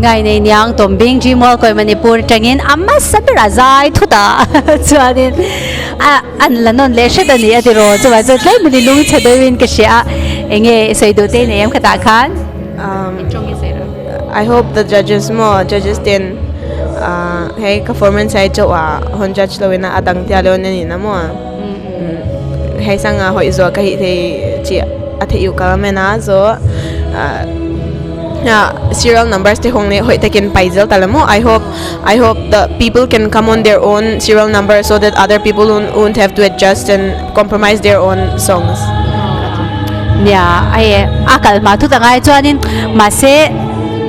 Ngai nei niang Tombing G Mall Koi Manipur atangin a hmasa berah zai thut a chuanin a an la nawn leh hret a ni a tiraw chuvang chuan tlem in i lung chhe deuhin ka hria a enge sawi duh te nei em khatah khan I hope the judges maw judges ten hei ka performance ai chauh a hawn judge lo in a dang tia lo in a ni na maw hei sanga hawi zawh ka hih thei chi a theih u ka men a zo serial numbers te hawng leh hawi takin pai zel ta la maw I hope I hope the people can come on their own serial number so that other people won't have to adjust and compromise their own songs. Nia hei a kal hma thut angai chuanin mahse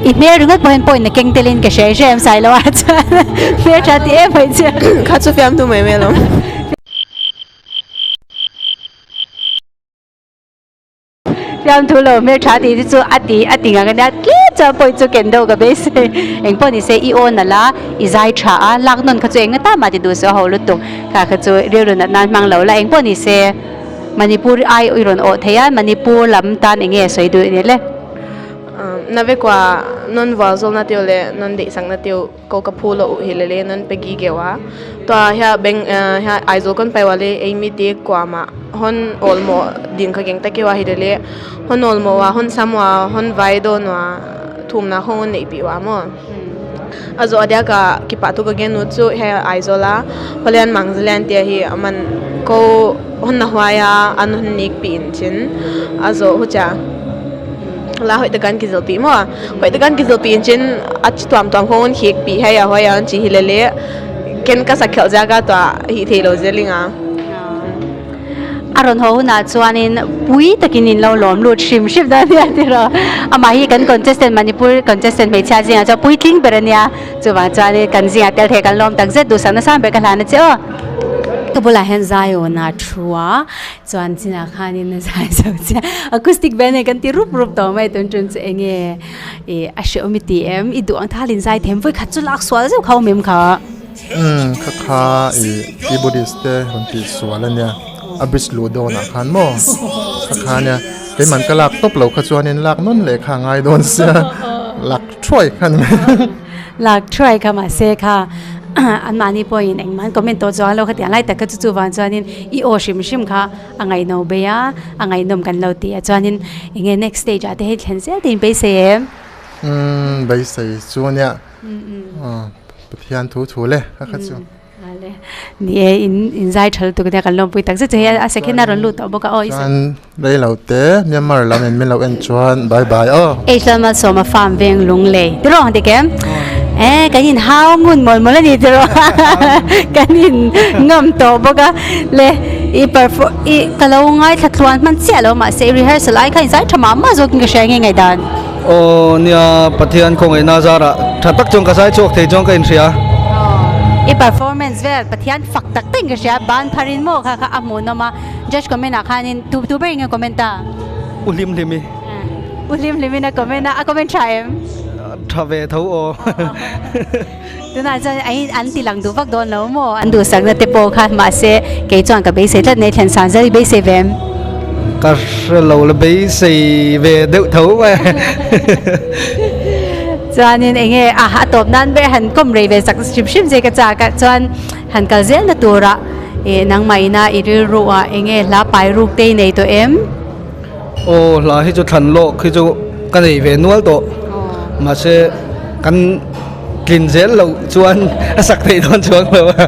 i hmel ringawt pawh hian point a keng telin ka hria hria em sai lo a chuan hmel tha ti em mai che. Kha chu fiamthu mai mai alawm. Fiamthu lo hmel tha tih te chu a ti a ti ngang ania tlem chuan pawh chu ken deuh ka beisei eng pawh ni se i awn nalh a i zai tha a lak nawn kha chu eng atan mah ti duh suh a ho lutuk kha kha chu rilru nat nan hmang lo la eng pawh ni se Manipur ai i rawn awh thei a Manipur lam tan eng nge sawi duh ni le. Nave kua non vual zawlna teuh leh non deihsakna teuh. Ko ka phu lo hi le le nan pegi keu a tua hia beng hia Aizawl kan pai wa le ei mi te kwa ma hon ol mo ding kha keng ta keu a hi le le hon ol mo wa hon sam wa hon vai don wa thum na khong nei pi wa mo a zo adia ka ki pa tu ka gen nu chu he Aizawl a holian mang zalian te hi aman ko hon na huaya an hon nik pi in chin a zo hu cha la hoi takan ki zil pi mo Hoi takan ki zil pi in chin a chi tuam tuam khong hik pi hei a hoi an chi hi le le ken ka sakhel jaga to hi thei lo zelinga. A rawn haw hunah chuanin pui takin in lo lawm lut hrim hrim dawn nia tiraw. Amah hi kan contestant Manipur contestant hmeichhia zingah chuan puitling ber a nia. Chuvang chuanin kan zingah tel thei kan lawm takzet duhsakna sang ber ka hlan a che aw. Ka bulah hian Zion a thu a. Chuan chinah khanin a zai zo chiah acoustic band hei kan ti rup rup tawh mai tun tun chu enge ih a hrehawm i ti em i duh ang thalin zai them vawi khat chu lak sual zeuh kha awm em kha. Umm kha kha ih keyboardist te rawn tih sual ania a bridge luh dawnah khan maw kha kha ania keiman ka lak tawp lo kha chuanin lak nawn leh kha a ngai dawn sia lak thuai kha ni mai. Lak thuai kha mahse kha anmahni pawhin engmah an comment tawh chuang lo khatiang lai tak kha chu chuvang chuanin i aw hrim hrim kha a ngaihno bei a a ngaihnawm kan lo ti a chuanin enge next stage ah te hei thlen zel te in beisei em? Umm beisei chu ania Pathian thu thu le kha kha chu. Ni e in in zai tha lutuk ania kan lawmpui tak zet chu hei a second a rawn lut tawh bawk a aw i Chuan rei lo te Myanmar lam in min lo en chuan bye bye aw. H Lalmalsawma farm veng lunglei tiraw ang dik em? E kan in hau ngun mawlh mawlh a ni tiraw kan in ngam tawh bawk a le i perfor i ka lo ngaithla tluan hman chiah lo mahse i rehearsal ai khan in zai tha mah mah zawk in ka hria nge ngaihdan. Aw nia Pathian khawngaihna zarah tha tak chuan ka zai chhuak thei chuan ka inhria. Aw i performance vel Pathian fak tak tak in ka hria ban phar in maw kha kha a hmuhnawm a judge comment ah khanin tu tu ber in nge comment ta? U Hlim Hlimi. U Hlim Hlimi in a comment a, a comment tha em? Tha ve tho aw. Tunah chuan a in an ti lang duh vak dawn lo maw? An duhsakna te pawh kha mahse kei chuan ka beisei tlat nei thlen san zel i beisei ve em? Ka hre lo la beisei ve deuh tho mai. Chuanin eng nge a a tawp nan ber han kawm rei ve sak hrim hrim che ka chak a chuan han kal zel na turah ih nangmah ina i rilru ah eng nge hla pai ruk te i nei tawh em? Aw hla hi chu thlan lawk hi chu ka nei ve nual tawh mahse kan tlin zel loh chuan a sak theih dawn chuang lo a.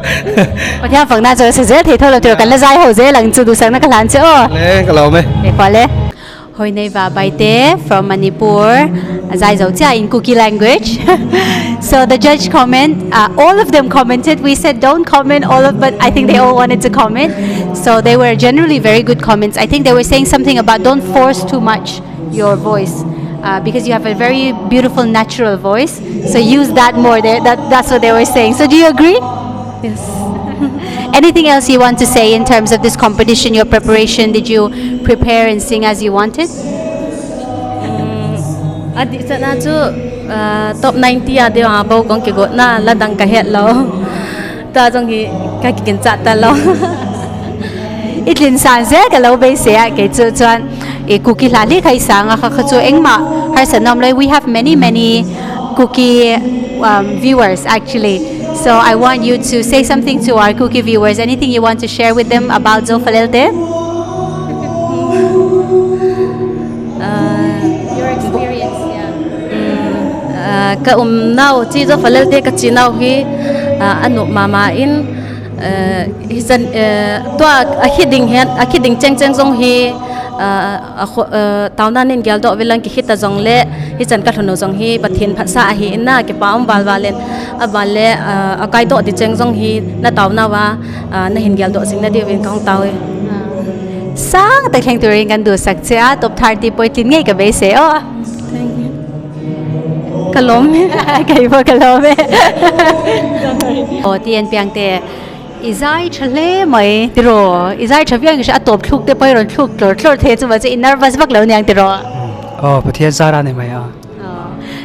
Pathian fakna chu a sa zel thei tho lo tur kan la zai ho zel ang chu duhsakna ka hlan che aw. Le ka lo awm e. Hei kual e. Hoineiva Baite from Manipur a zai zo chiah in Kuki language. So the judge comment all of them commented we said don't comment all of but I think they all wanted to comment. So they were generally very good comments. I think they were saying something about don't force too much your voice because you have a very beautiful natural voice. So use that more. They, that, that's what they were saying. So do you agree? Yes. Anything else you want to say in terms of this competition, your preparation? Did you prepare and sing as you wanted? A di chana chu top 90 a deu a bo kong ki go na la dang ka het lo ta jong hi ka ki kin cha ta lo. I tlin san zel ka lo beisei a kei chu chuan i kuki hla hlek kha i sang a kha kha chu engmah harsatna awm lo we have many many Kuki viewers actually. So I want you to say something to our Kuki viewers. Anything you want to share with them about Zofa Lelte? Your experience, yeah. Ka um nau chi Zofa Lelte ka chi nau hi anu mama in hi zan tua a hi ding hian a khi ding cheng cheng zong hi tau na nin gyal do velang ki hita zong le hi chan ka thunu zong hi pathin phat sa hi na ke pa um wal walen a wal le a kai do ti cheng zong hi na tau na wa na hin gyal do sing na di win kong tau e sang tak thleng turin kan du sak che a top 30 point tin ngei ka be se o. Thank you. Ka lom. Kai bo ka lom e. O tien piang te i zai tha hle mai tiro i zai tha viang a top thluk te pai ron thluk tlor tlor the chu ma che in nervous vak lo niang tiro. O Pathian zara ni mai a.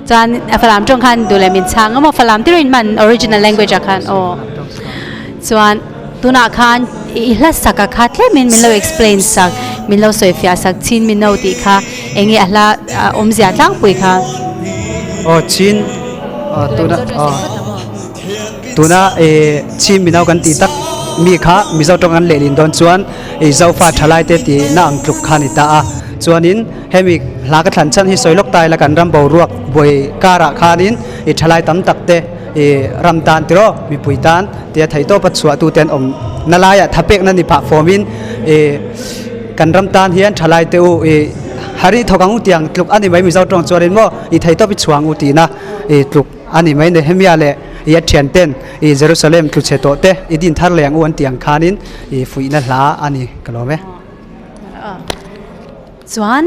Chuan falam tawng khan duh leh min chhang emaw falam tiro in man original language ah khan aw. Chuan tunah khan i hla sak a kha tlemin min lo explain sak min lo sawi fiah sak chin min no tih kha enge a hla awmzia tlangpui kha. Aw chin tuna tuna chin min no kan tih tak mi kha Mizo tawng an lehlin dawn chuan Zofa thalai te tih na ang tluk kha a ni ta a. Chuanin hemi hla ka thlan chhan hi sawi lawk ta ila kan ram boruak buai karah khanin i thalai tam tak te i ram tan tiraw mipui tan tia thei tawpa chhuah tu te an awm na laiah thapek na ni phah fawmin i kan ram tan hian thalai te u i hari thawk ang u tiang tluk a ni mai Mizo tawng chuanin maw i thei tawp i chhuang u tihna i tluk a ni mai Nehemia leh i a thian ten i Jerusalem tlu chhe tawh te i din thar leh ang u an tih ang khanin i fuihna hla a ni ka lawm e. Chuan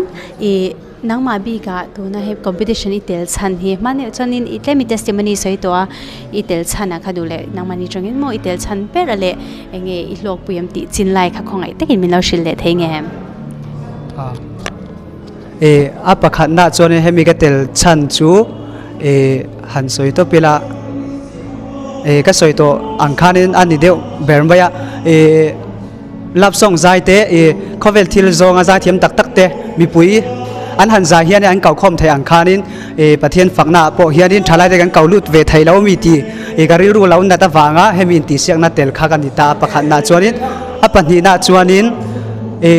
i nangmah bikah tuna hei competition i tel chhan hi hmani chuanin i tlem i testimony sawi tawh a i tel chhan ah kha duh leh nangmahni tangin maw i tel chhan ber a leh enge i hlawkpui em tih chin lai kha khawngaih takin min lo hrilh leh thei nge em? E a pakhatna chuanin hemi ka tel chhan chu e han sawi tawp ila e ka sawi tawh ang khanin a ni deuh ber mai a e. Love song zai te i khawvel thil zawnga zai thiam tak tak te mipui an han zai hian an kokhawm thei ang khanin i Pathian fakna ah pawh hianin thalai te kan ko lut ve thei lo mi ti i ka rilru lo nat avanga hemi intihsiakna tel kha ka ni ta a pakhatna chuanin a pahnihna chuanin i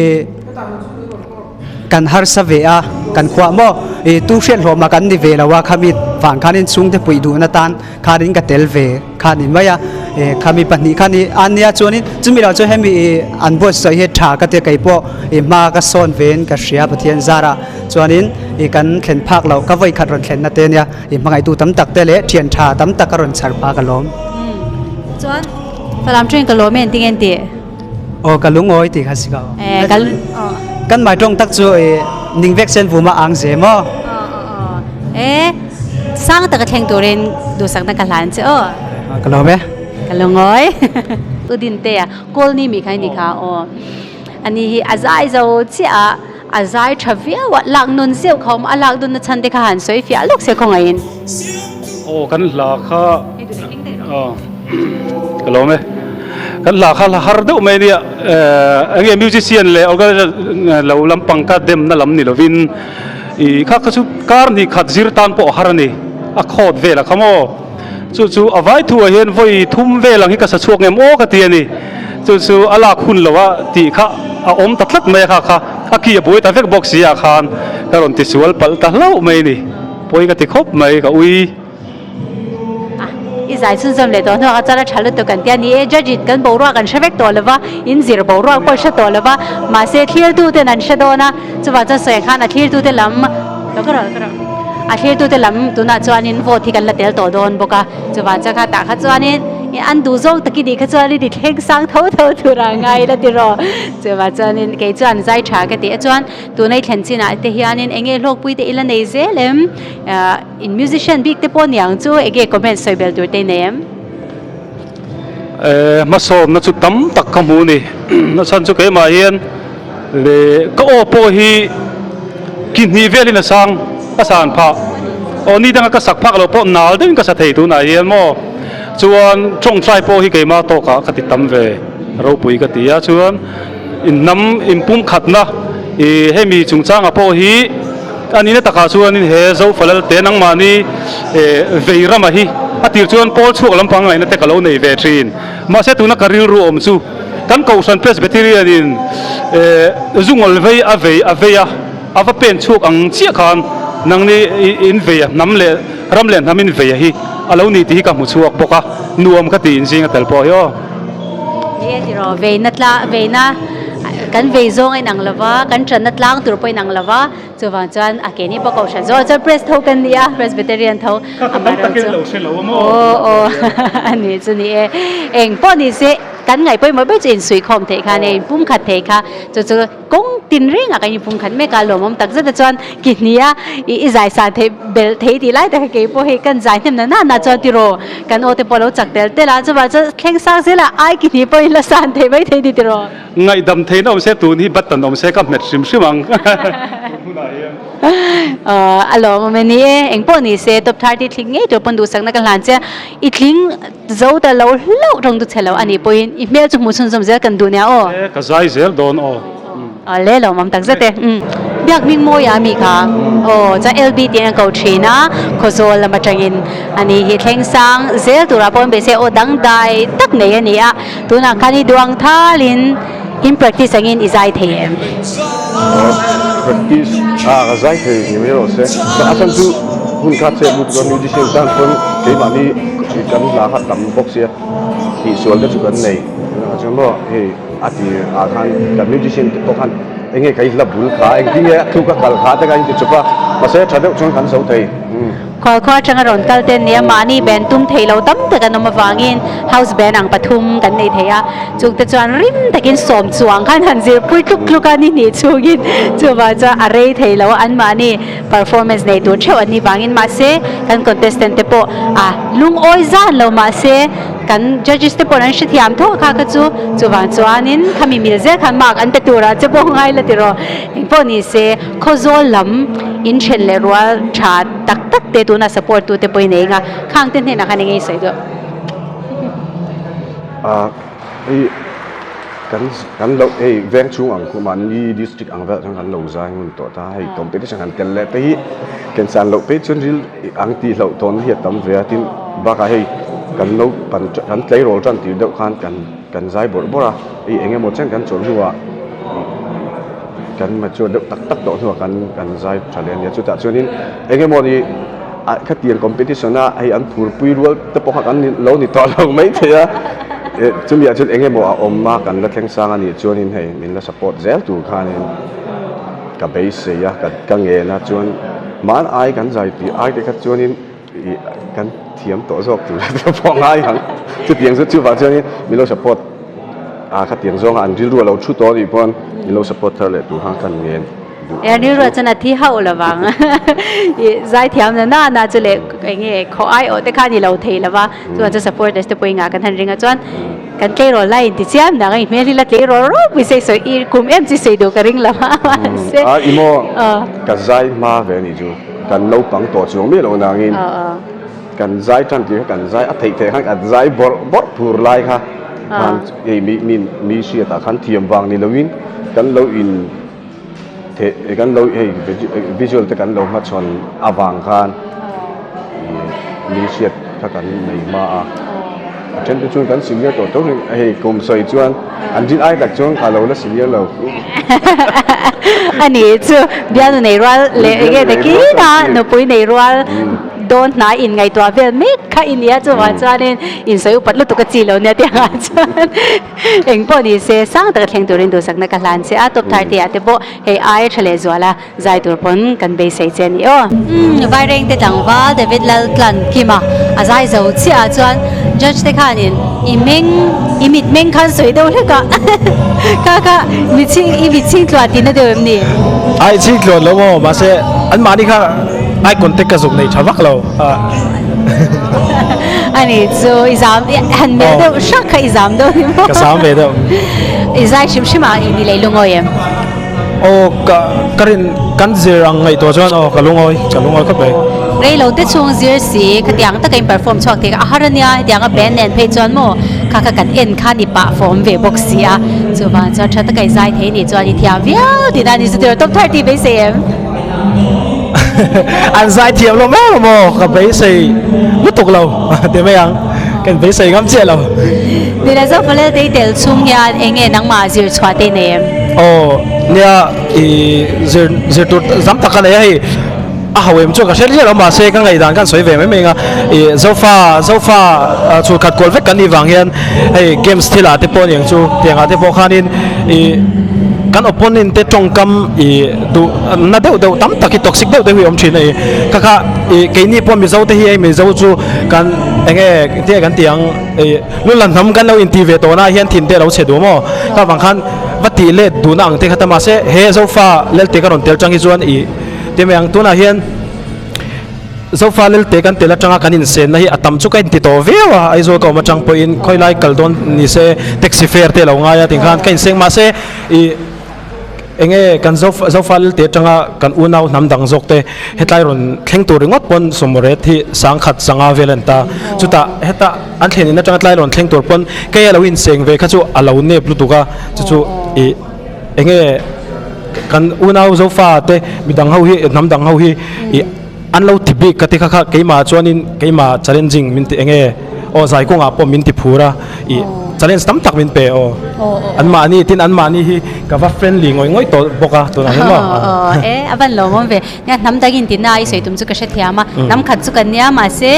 Kan harsa ve a, kan khuah maw? I tu hriat hlawm a kan ni ve lo a, khami vang khanin chhungte puih duhna tan khanin ka tel ve kha ni mai a. I khami pahnih kha ni a nia chuanin chumi lo chu hemi i an buatsawi hi tha ka tia kei pawh i hma ka sawn vein ka hria Pathian zara chuanin i kan thlen phak loh ka vawi khat rawn thlenna te nia i hmangaihtu tam tak te leh thian tha tam tak a rawn chhar pha ka lawm. Chuan Falam train ka lawm e an ti nge an ti? Aw ka lungawi tih kha si ko. Eh ka Kan mai tong tak chu e ning vek sen vuma ang ze mo. Eh sang tak thleng turin dusak na ka hlan che o. Ka lawm e. Ka lungawi. Udin te a call ni mi khai ni kha o. Ani hi azai zo chi a azai tha viau a lak nun zeu khom a lak dun na chan te kha han soi fia lok se khongai in. Aw kan hla kha Ka lawm e. Kan hla kha hla har deuh mai nia. Enge musician leh organizer lo lampang ka demna lam ni lovin i kha kha chu kar hnih khat zir tan pawh a har a ni. A khawt vel a kha maw. Chu chu a vai thuah hian vawi thum vel ang hi ka sa chhuak ngem aw ka ti a ni. Chu chu a lak hun lo a tih kha a awm ta tlat mai a kha kha a ki a buai ta vek bawk si ah khan ka rawn ti sual palh ta hlauh mai a ni. Pawi ka ti khawp mai ka ui. I zai chhunzawm leh tawh hnuah kha chuan a tha lutuk kan ti a ni e. Judge in kan boruak an hre vek tawh lo va, in zir boruak pawh hre tawh lo va, mahse thlirtu ten an hre dawn a, chuvang chuan sawi khan a thlirtu te lam lo ka rawh ka rawh a thlirtu te lam tunah chuanin vote hi kan la tel tawh dawn bawk a, chuvang chuan kha tah kha chuanin an duh zawng tak i nih kha chuanin i thleng sang tho tho tur a ngai la ti rawh. Chuvang chuanin kei chuan zai tha ka ti a chuan tuna i thlen chinah te hianin eng nge hlawkpui te i la nei zel em? In musician bik te pawh niang chu ege comment sawi bel tur te nei em? Eh hmasawnna chu tam tak ka hmu ni. A chhan chu keimah hian leh ka aw pawh hi ki hnih velin a sang a san phah. Aw ni danga ka sak phak loh pawh nal deuhin ka sa thei tunah hian maw. Chuan tawngtai pawh hi keimah tawkah ka ti tam ve ropui ka ti a. Chuan in hnam inpumkhatna ih hemi chungchangah pawh hi. A nihna takah chuanin he Zofalal te nangmahni vei rama hi a tir chuan pawl chhuak lampang ngaihna te ka lo nei ve thin. Mahse tuna ka rilru awm chu kan Kohhran Presbyterian in zungawl vei a vei a vei a, a va pen chhuak ang chiah khan nangni in vei a hnam leh ram leh hnam in vei a hi a lo ni tih hi ka hmu chhuak bawk a, nuam ka ti in zing a tel pawh hi aw. Ni e tiraw, veina tla veina kan vei zawng a inang lova, kan tanna tlang tur pawh a inang lova, chuvang chuan a keini pawh Kohhran zawng ah chuan Pres tho kan ni a, Presbyterian tho amaherawhchu aw aw a nih chu ni e, eng pawh ni se kan ngaih pawimawh ber chu insuihkhawm theih kha nia, inpumkhat theih kha chu chu Kawng tin rengah kan inpum khat mek a, lawmawm tak zet a chuan ki hnia i i zai san theih belh thei tih lai tak hi kei pawh hei kan zai hnem na na na chuan tiraw kan aw te pawh a lo chak tel tel a, chuvang chuan thleng sang zel a ai ki hnih pawh in la san thei mai thei ni tiraw. Ngaihdam theihna awm se tun hi button awm se ka hmet hrim hrim ang tun hunah hian. A lawmawm e ni e, engpawh ni se top 30 thling ngei tur pawn duhsakna ka hlan che a, i tling Zo ta lo hlauh rawng chu chhe lo a nih pawhin i hmel chu hmuh chhunzawm zel kan duh nia aw. E ka zai zel dawn aw. Aw le lo mam tak zet e. Biak hming mawi a mi kha aw chuan LB tiin an ko thin a, Khawzawl lam atangin a ni hi thleng sang zel turah pawh an beisei aw dangdai tak nei a ni a, tunah khan i duang thalin in practice angin i zai thei em? Aw practice a ka zai thei ni mai rawh se, a chhan chu hun kha chet lut chuan musician tan chuan keimahni kan hla kha tam bawk sia tihsual te chu kan nei chuan maw hei a tir ah khan kan musician te pawh khan enge ka i hla bul kha engtin nge a thluk a kal kha te kha in ti chawp a mahse tha deuh chuan kan zo thei. Khualkhua atanga rawn kal te nia mahni band tum thei lo tam tak an awm avangin house band ang pathum kan nei thei a, chungte chuan rim takin sawm chuang khan han zir pui tluk tluk a ni hnih chungin chuvang chuan a rei thei lo a, anmahni performance nei tur theuh an nih vangin mahse kan contestant te pawh a lungawi zan lo mahse kan judges te pawh an hrethiam tho a kha kha chu chuvang chuanin khami mil zel khan mark an pe turah che pawh ngai la tiraw engpawh ni se Khawzawl lam inthen leh rual tha tak tak te tuna support tu te pawhin ei nga khang te hnenah khan eng nge i sawi duh? Ah hei kan kan lo hei veng chhung ang khu mahni district ang vel chuan kan lo zai ngun tawh ta hei competition han tel leh te hi ken san loh phei chuan ril ang tih hlauh tawn hi a tam ve a tin bakah hei kan lo pan kan tleirawl tan tir deuh khan kan kan zai bawrh bawrh a hei eng emaw chen kan chawlh hnuah kan mature deuh tak tak tawh hnuah kan kan zai tha leh a nia chutah chuanin eng emaw ni ah khatiang competition a hei an phurpui rual te pawh kha kan ni lo ni tawh lo mai thei a eh chumi ah chuan eng emaw a awm a kan la thleng sang a nih chuanin hei min la support zel tur khanin ka beisei a ka ka ngen a chuan hman ai kan zai tih ai te kha chuanin ih kan thiam tawh zawk tur te pawh ngai ang chutiang chu chuvang chuanin min lo support a khatiang zawnga an rilru a lo thu tawh anih pawn min lo support thar leh tur khan ka ngen duh An rilru ah chuan a thi hauh lo vang ih zaithiam na na na chu leh eng nge khaw ai awh te khan i lo thei lo va chuan chu supporters te pawh i ngah kan han ring a chuan kan tleirawl lai inti chiam dang a i hmel hi la tleirawl ropui sei sawi i kum em chi sei duh ka ring lo a mahse A i maw ka zai hma ve anih chu kan naupang tawh chuang miah lo nangin Kan zai tan tih kha kan zai a theih theih khan kan zai bawrh bawrh phur lai kha khan hei mi mi mi hriatah khan thiam vang ni loin kan lo in the kan lo hei visual te kan lo hmachhawn avang khan mi hriat kha kan nei hma a a then te chuan kan senior tawh tho ring hei kum sawi chuan an rin ai tak chuan kha lo la senior lo. A ni chu bialnu nei rual leh eng nge takin a nupui nei rual. Dawn hnai in ngaihtuah vel mek kha i nia chuvang chuanin insawi upat lutuk a chi lo nia tih angah chuan eng pawh ni se sang taka thleng turin duhsakna ka hlan che a top 30 ah te pawh hei aia tha leh zuala zai tur pawn kan beisei che a ni aw. Umm Vairengte tlangval David Laltlan Kima a zai zo chiah ah chuan judge te khanin i meng i mit meng khan sawi deuh hlek a kha kha mitchhing i mitchhing tluan tihna deuh em ni? Ai chhing tluan lo maw mahse anmahni kha Eye contact ka zuk nei tha vak lo a. Ani chu i zam han mel deuh hrak kha i zam deuh ni maw? Ka zam ve deuh. I zai hrim hrim ah i ni lei lungawi em? Aw ka ka rin kan zir ang ngaihtuah chuan aw ka lungawi ka lungawi khawp mai. Rei lo te chhung zir si khatiang taka in perform chhuak thei kha a har ania hetiang a band nen phei chuan maw kha kha kan en khan i pah fawm ve bawk si a chuvang chuan tha taka i zai thei nih chuan i thiam viau tihna a ni chu tiraw top 30 beisei em? An zai thiam lo em maw ka beisei lutuk lo ti mai ang ka in beisei ngam chiah lo. Nila zo Falel te i tel chhung hian eng nge nangmah zir chhuah te i nei em? Aw nia i zir zir tur zam tak a nei a hei a ho em chuan ka hre chiah lo mahse ka ngaihdan khan sawi ve mai mai ang a i zofa zofa chhul khat kual vek kan nih vang hian hei games thil ah te pawh aniang chu tiang ah te pawh khanin i kan opponent te tawngkam i duh na deuh deuh tam tak hi toxic deuh deuh hi a awm thin a ni kha kha ih keini pawh mizo te hi hei mizo chu kan eng nge tinge kan tih ang ih lu la hnam kan lo intih ve tawh na ah hian thin te a lo chhe duh maw kha vang khan va tih let duhna ang te kha ta mahse he zofa lelte ka rawn tel chang hi chuan ih ti mai ang tunah hian. Zofa Lelte kan tel atanga kan insenna hi a tam chu ka inti tawh viau a, Aizawl ka awm atang pawhin khawilai kal dawn ni se taxi fare te a lo ngai a tikhan ka inseng mahse ih enge kan Zofa Lelte atanga kan unau hnam dang zawk te hetlai rawn thleng tur ringawt pawn sawmawret hi sangkhat sanga vel a ni ta chutah heta an thlen in atanga tlai rawn thleng tur pawn kei a lo inseng ve kha chu a lo nep lutuk a chu chu ih enge kan unau Zofa te midang ho hi hnam dang ho hi ih An lo ti bik ka ti kha kha keimah chuanin keimah challenging min ti enge aw zai kawngah pawh min ti phur a ih challenge tam tak min pe aw an mahni tin an mahni hi ka va friendly ngawih ngawih tawh bawk a tunah hian maw aw e a van lawm awm ve nia hnam dang in tina i sawi tum chu ka hrethiam a hnam khat chu kan nia mahse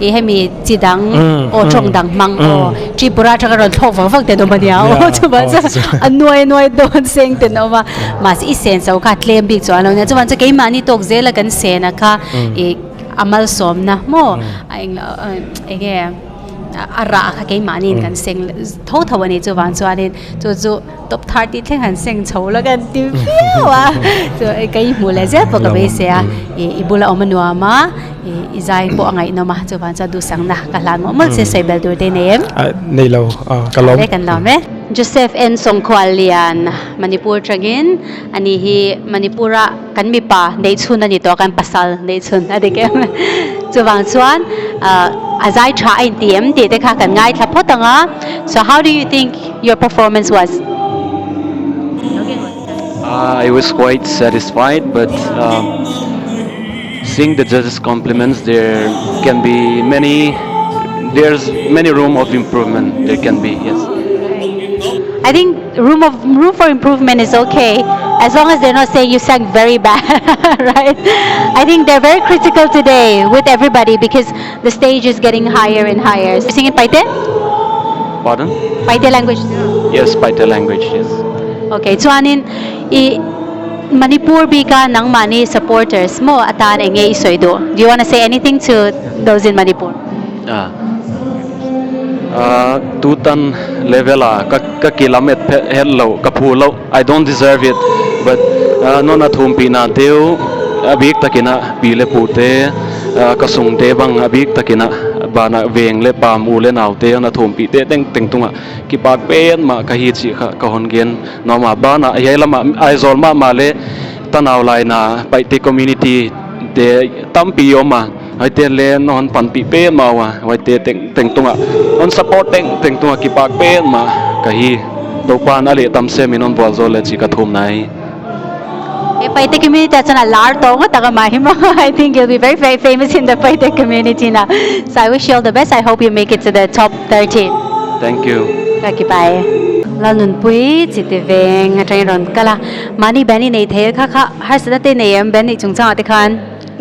ih hemi chi dang aw tawng dang hmang aw Tripura atanga rawn thlawk vak vak te an awm a nia aw chuvang chuan a nuai nuai dawn seng te an awm a mahse i sen cho kha tlem bik chuan a lo nia chuvang chuan keimahni tawk zela kan sen a kha ih a malsawmna maw a englo eng nge a rah kha keimahniin kan seng tho tho a ni chuvang chuanin chu chu top 30 thleng han seng chho la kan ti viau a chu ka inhmuh leh zel pawh ka beisei a ih i bula awm a nuam a ih i zai pawh a ngaihnawm a chuvang chuan duhsakna ka hlan mawlh mawlh che sawi bel tur te i nei em? Nei lo ka lawm. Kan lawm e. Joseph N Sawngkhual Lian Manipur tangin ani hi Manipura kan mipa neihchhun a ni tawh a kan pasal neihchhun a dik em chuvang chuan a zai tha a inti em tih te kha kan ngaithla phawt ang a so how do you think your performance was? I was quite satisfied but seeing the judges compliments there can be many there's many room of improvement there can be yes. I think room of room for improvement is okay as long as they're not saying you sang very bad right I think they're very critical today with everybody because the stage is getting higher and higher. So, sing in Paite? Pardon? Paite language. Yes, Paite language, yes. Okay, chuanin i Manipur bika nangmani supporters mo atan enge i sawi duh. Do you want to say anything to those in Manipur? Ah. Ah, tutan level a ka ka kilam et het lo ka phu lo I don't deserve it but nona thum pi na teu a bik takina pi le pu te ka sung te bang a bik takina bana veng le pam u le nau te na thum pi te teng teng tunga ki pak pen ma ka hi chi kha ka hon gen no ma bana hei lama Aizawl ma ma le tanau lai na paite community te tampi awm a hei te le no han pan pi pen ma wa hei te teng teng tunga on support teng teng tunga ki pak pen ma ka hi topan a leh tam se min on bual zawl le chi ka thum nai. He Paite community ah chuan a lar tawh ngawt tak a mah hi maw I think you'll be very very famous in the Paite community now so I wish you all the best I hope you make it to the top 30. Thank you. Okay bye. Lalnunpui chiti veng atangin rawn kal a mahni band i nei thei a kha kha harsatna te nei em band neih chungchangah te khan.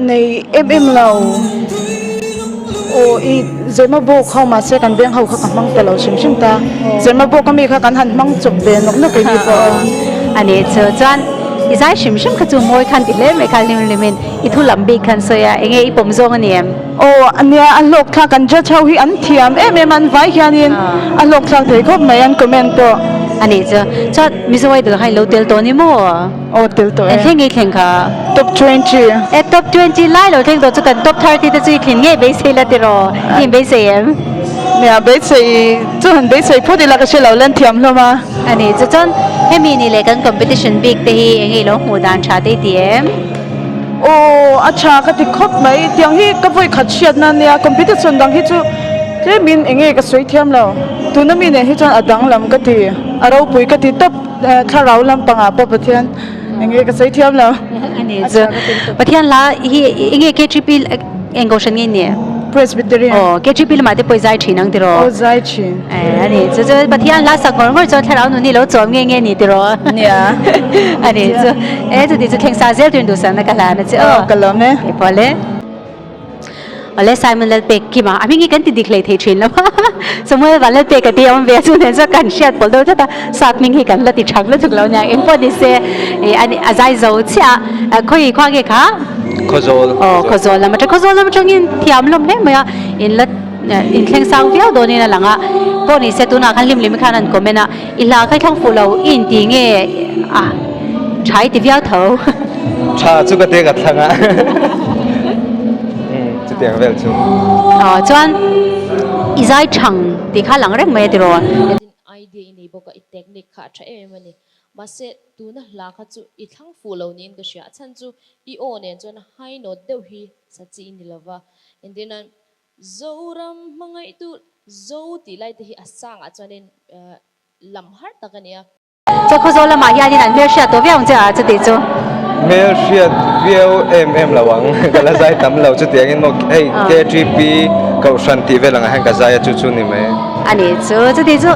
Nei em em lo. Aw i Zema bawk ho mahse kan veng ho kha ka hmang ta lo hrim hrim ta. Zema bawk ami kha kan han hmang chawp ve nawk nawk keini pawh. A nih chu chuan i zai hrim hrim kha chu mawi khan ti hle mai kha hlim hlim in i thu lam bik khan sawi a enge i pawm zawng a ni em? Aw ania a hlawk thlak kan judge ho hi an thiam em em a an vai hianin a hlawk thlak thei khawp mai an comment pawh. A nih chu chuan Mizo Idol kha i lo tel tawh ni maw? Aw tel tawh e. Thleng ngei thleng kha. Top 20. E top 20 lai lo thleng tawh chu kan top 30 te chu i thlin ngei beisei la tiraw? I in beisei em? Nia beisei chu han beisei phawt ila ka hre lo lan thiam hlawm a. A ni chu chuan hemi ni leh kan competition bik te hi eng nge i lo hmuh dan tha te i ti em? Aw a tha ka ti khawp mai tiang hi ka vawi khat hriatna ania competition dang hi chu tlemin eng nge ka sawi thiam lo tuna mi nen hi chuan a danglam ka ti a ropui ka ti tawp. Thlarau lampangah pawh Pathian Enge ka sawi thiam lo. Ani chu Pathian hla hi enge KTP eng kohhran nge ni? Presbyterian. Aw KTP lamah te pawh i zai thin ang tiraw? Aw zai thin. Eh ani chu chu Pathian hla sak ngawr ngawr chuan thlarau nun hi lo chawm nge nge ni tiraw? Nia. Ani chu e chuti chu thleng sa zel turin duhsakna ka hlan a che aw. Aw ka lawm e. Keipawh le. Awle Simon Lalpek Kima a hming hi kan ti dik hlei thei thin lo a Samuel Vanlalpek a tih a awm ve a chu nen chuan kan hriat pawlh deuh tlat a sap hming hi kan la ti thang lutuk lo nia engpawh ni se ih a a zai zo chiah a khawi khua nge kha Khawzawl aw Khawzawl lam atang Khawzawl lam atangin thiam hlawm hle mai a in la inthleng sang viau dawnin a lang a pawh ni se tunah khan hlim hlim khan an comment a I hla kha i thlang fuh lo i inti nge a tha i ti viau tho. Tha chu ka te ka thlang a chutiang vel chu. Aw chuan i zai thang tih kha lang reng mai a tiraw. Tin idea i nei bawk a, i technique kha a tha em em a ni. Mahse tuna hla kha chu i thlang fuh lo niin ka hria. A chhan chu i aw nen chuan high note deuh hi sa chi i ni lova. Entirnan Zoram hmangaihtu Zo tih lai te hi a sangah chuanin lam har tak a ni a. Chaw Khawzawl lamah hianin an hmelhriat tawh viau ang che a chuti chu. Hmelhriat viau em em lo ang, ka la zai tam lo chutiangin maw hei KTP Kohhran tih vel angah hian ka zai a chu chu ni mai. A ni chu chuti chu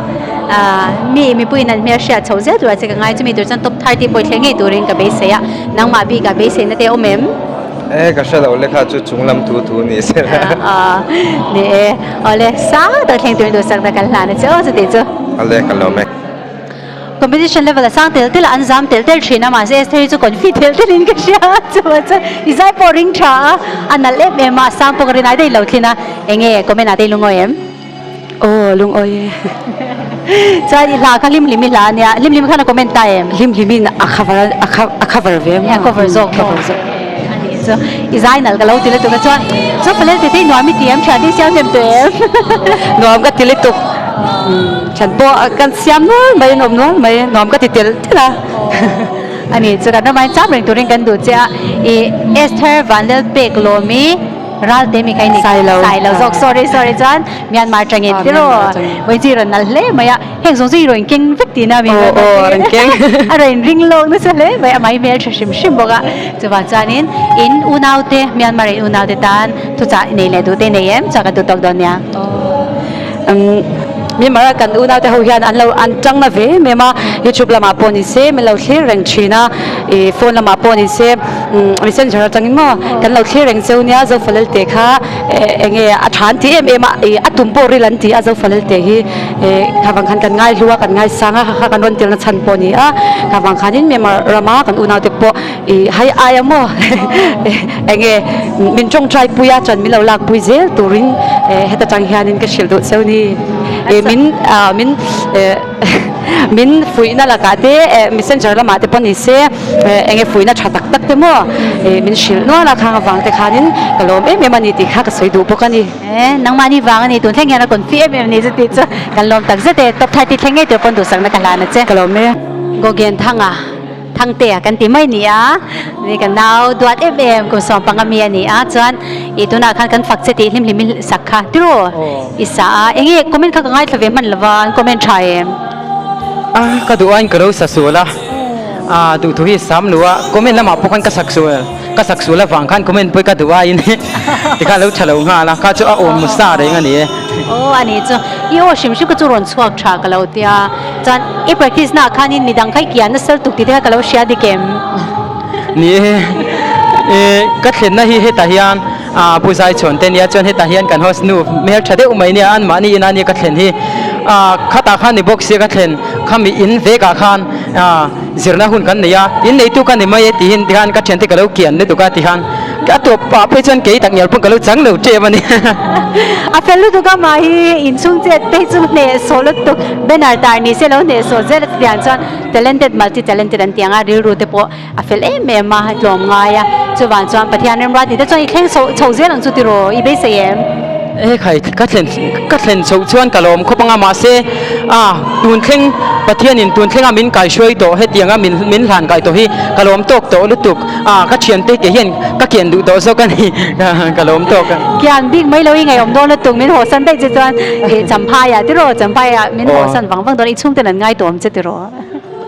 mi mipuiin an hmelhriat chho zel tur a che ka ngai chumi tur chuan top 30 pawh i thleng ngei turin ka beisei a, nangmah bikah beiseina te a awm em? E ka hre lo lekha chu chung lam thu thu ni se la. Ni e, awle sang tak thleng turin duhsak na kan hlan a che aw chuti chu. Awle ka lawm e. Competition level a sang tel tel a, an zam tel tel thin a, mahse Esther hi chu confi tel tel in ka hria a, chuan chuan i zai pawh ring tha a, a nalh em em a, a sang pawh ka rin ai daih lo thin a, enge comment ah te i lungawi em? Aw lungawi e. Chuan i hla kha hlim hlim i hla ania, hlim hlim khan a comment ta em? Hlim hlim in a cover a cover ve maw? A cover zawk maw? Cover zawk. A nih chu i zai nalh ka lo ti lutuk a chuan chu Palel tete i nuam i ti em thian te i siam hnem tawh em? Nuam ka ti lutuk thian pawh kan siam nual mai an awm nual mai nuam ka ti tel tel a. A nih chu kan ramah hian cham reng turin kan duh che a, i Esther Vanlelpek Lawmi. Ral te mi kai ni Sailo. Sailo zawk sorry sorry chuan Myanmar tangin tiraw Vawichi rawn nal hle mai a heng zawng chu i rawn keng vek tihna mi Aw aw rawn keng a rawn ring lawk nasa hle mai a mai hmel tha hrim hrim bawk a chuvang chuanin in unau te Myanmar in unau te tan thuchah nei leh duh te nei em chuan kan duh tawk dawn nia. Myanmar a kan unau te ho hian an lo an tang na ve em em a YouTube lamah pawh ni se min lo thlir reng thin a ih phone lamah pawh ni se messenger atangin maw kan lo thlir reng cheu nia Zofalel te kha eng nge a tha an ti em em a ih a tum pawh ril an ti a Zofalel te hi ih kha vang khan kan ngai hlu a kan ngaisang a kha kha kan rawn tel na chhan pawh a ni a kha vang khanin Myanmar rama kan unau te pawh ih hai aia maw eng nge min tawngtai pui a chuan min lo lak pui zel turin heta tang hianin ka hrilh duh cheu ni ih min ah min eh min fuihna lakah te eh messenger lamah te pawh ni se eng nge fuihna tha tak tak te maw ih min hrilh nual a khang avang te khanin ka lawm em em a ni tih kha ka sawi duh bawk a ni. Eh nangmahni vang a ni tun thleng hian a confi em em a ni chuti chu kan lawm tak zet e top 30 thleng ngei tur pawn duhsakna ka hlan a che. Ka lawm e. Gogen Thanga. Thangtea kan ti mai ni a, ni ka nau duat em em kum sawmpanga mi a ni a, chuan i tunah khan kan fak che tih hlim hlim i sak kha tiraw i sa a, enge comment kha ka ngaithla ve hman lova an comment tha em? A ka duh aiin ka lo sa sual a, a duhthu hi sam lo a, comment lamah pawh khan ka sak sual ka sak sual avang khan comment pawh ka duh aiin tikhan a lo tha lo nghal a, kha chu a awm sa reng a ni e. Aw a nih chu, i aw hrim hrim kha chu rawn chhuak tha ka lo tia. Chuan i practice naah khanin midang kha i kian nasal tuk tih te kha ka lo hria dik em? Ni e, e ka thlenna hi hetah hian ah Pu Zaichhawn te nia chuan hetah hian kan host nu hmel tha deuh mai nia anmahni ina nia ka thlen hi ah khatah khan ni bawk sia ka thlen khami in vekah khan ah zirna hun kan nei a in neitu ka ni mai e tihin tikhan ka thiante ka lo kian lutuk a tikhan A tawp pah phei chuan kei tak ngial pawn ka lo chang lo tep a ni. A fel lutuk a mah hi inchhung chet phei chu hnehsawh lutuk banner tar ni se lo hnehsawh zel a chutiang chuan talented multi talented an tih ang a rilru te pawh a fel em em a tlawm ngai a chuvang chuan Pathian remruat ni te chuan i thleng chho chho zel ang chu tiraw i beisei em? E khai ka thlen ka thlen chhoh chuan ka lawm khawp ang a mahse a tun thleng Pathianin tun thlenga min kaihruai tawh hetianga min min hlan kai tawh hi ka lawm tawk tawh lutuk. A ka thiante ke hian ka kian duh tawh zawk a ni ka lawm tawk a. Kian bik mai lo i ngaihawm dawn lutuk min haw san daih che chuan i Champhai ah tiraw Champhai ah min haw san vang vang dawn i chhungten an ngai tawm che tiraw.